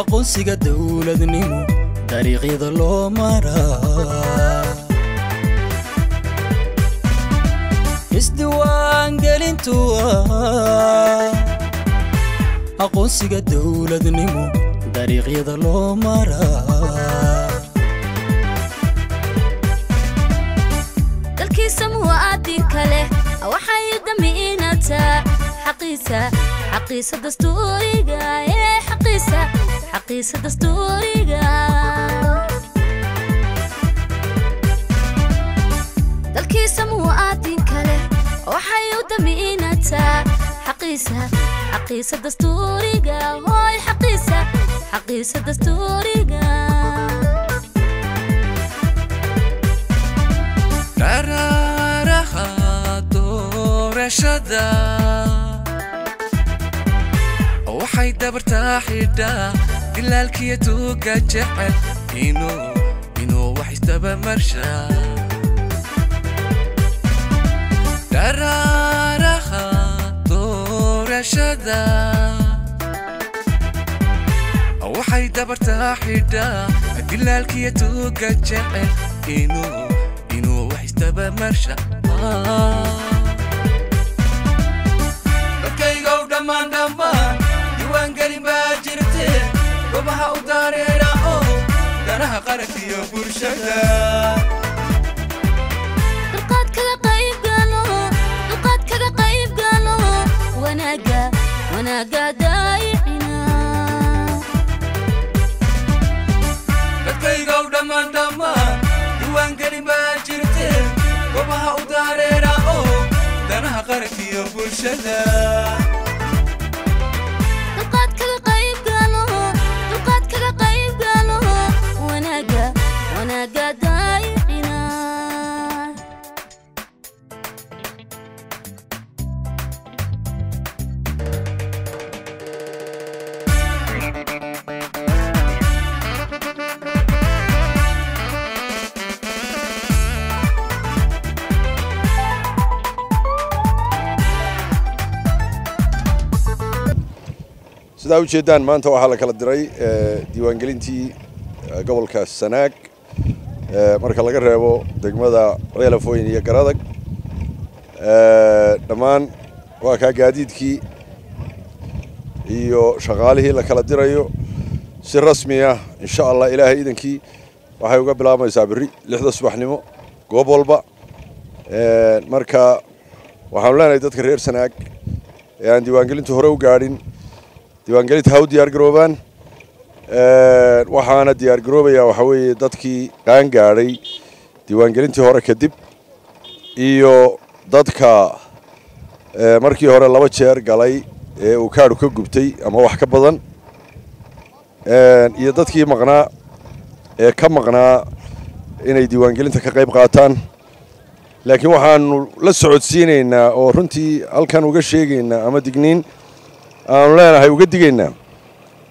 Aqoonsiga dowladnimo dariiqyada loo maraa. Isdiiwaangelintu waa aqoonsiga dowladnimo dariiqyada loo maraa. Dalkiisa muwaadinka leh waxay damiinataa xaqiisa, xaqiisa dastuuriga ee xaqiisa, xaqiisa dastuuriga. Dalkiisa muwaadinka leh waxay u damiinataa xaqiisa, xaqiisa dastuuriga, hooy xaqiisa, xaqiisa dastuuriga. Dharaaraha doorashada waxay dabartaa xidhaa dilaalkiyo tuuga jecel inuu wax isdabamarshaa. Dharaaraha doorashada waxay dabartaa xidhaa dilaalkiyo tuuga jecel inuu wax isdabamarsha. Dadkaygow dhammaan dhammaan diiwaangelin baa jirte, goobaha u dareera oo danaha qarankiyo bulshada. Dulqaad kaga qayb galo, dulqaad kaga qayb galo, wanaaga, wanaaga daayicina. Dadkaygow dhammaan dhammaan diiwaangelin baa jirte, goobaha u dareera oo danaha qarankiyo bulshada. Dulqaad kaga qayb galo, dulqaad kaga qayb galo, wanaaga, wanaaga daayicina. Sidaa u jeedaan, maanta waxaa la kala diray diiwaangelintii gobolka Sanaag, marka laga reebo degmada Ceelafooyin iyo Garadag. Dhammaan waa kaa gaadiidkii iyo shaqaalihii la kala dirayo si rasmi ah. Insha Allah, Ilaahay iidankii, waxay uga bilaabmaysaa berri 6da subaxnimo goob walba. Marka waxaanu leenahay dadka reer Sanaag ee aan diiwaangelintu hore u gaadhin, diiwaangelinta ha u diyaar garoobaan. Waxaana diyaar garoobayaa waxaa weeye dadkii qaan gaadhay diiwaangelintii hore kadib iyo dadka markii hore 2 jeer galay ee uu kaadhu ka gubtay ama wax ka badan, iyo dadkii maqnaa ee ka maqnaa inay diiwaangelinta ka qayb qaataan. Laakiin waxaanu la socodsiinaynaa oo runtii halkan uga sheegaynaa ama digniin aanu leenahay uga digaynaa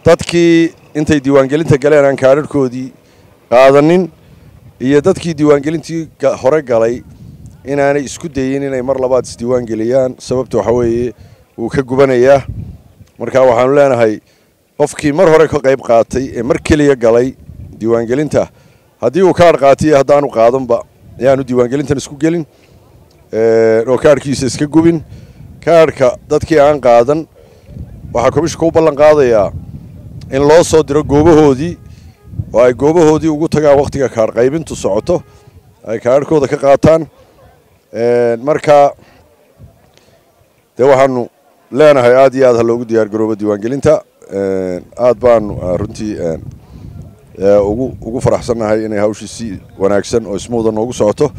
dadkii intay diiwaangelinta galeen aan kaadharhkoodii qaadanin iyo dadkii diiwaangelintii hore galay inaanay isku dayin inay mar labaad isdiiwaan geliyaan. Sababta waxaa weeye wuu ka gubanayaa. Marka waxaanu leenahay qofkii mar hore ka qayb qaatay ee mar keliya galay diiwaangelinta, haddii uu kaadh qaatay iyo haddaanu qaadanba, yaanu diiwaangelintan isku gelin oo kaadhkiisa iska gubin. Kaadhka dadkii aan qaadan waxaa komishanka u ballan qaadayaa in loo soo diro goobahoodii oo ay goobahoodii ugu tagaan wakhtiga kaadh qaybintu socoto, ay kaadhkooda ka qaataan. Marka dee waxaanu leenahay aad iyo aad ha loogu diyaar garoobo diiwaangelinta. Aad baanu runtii ugu faraxsannahay inay hawshii si wanaagsan oo ismuuda noogu socoto.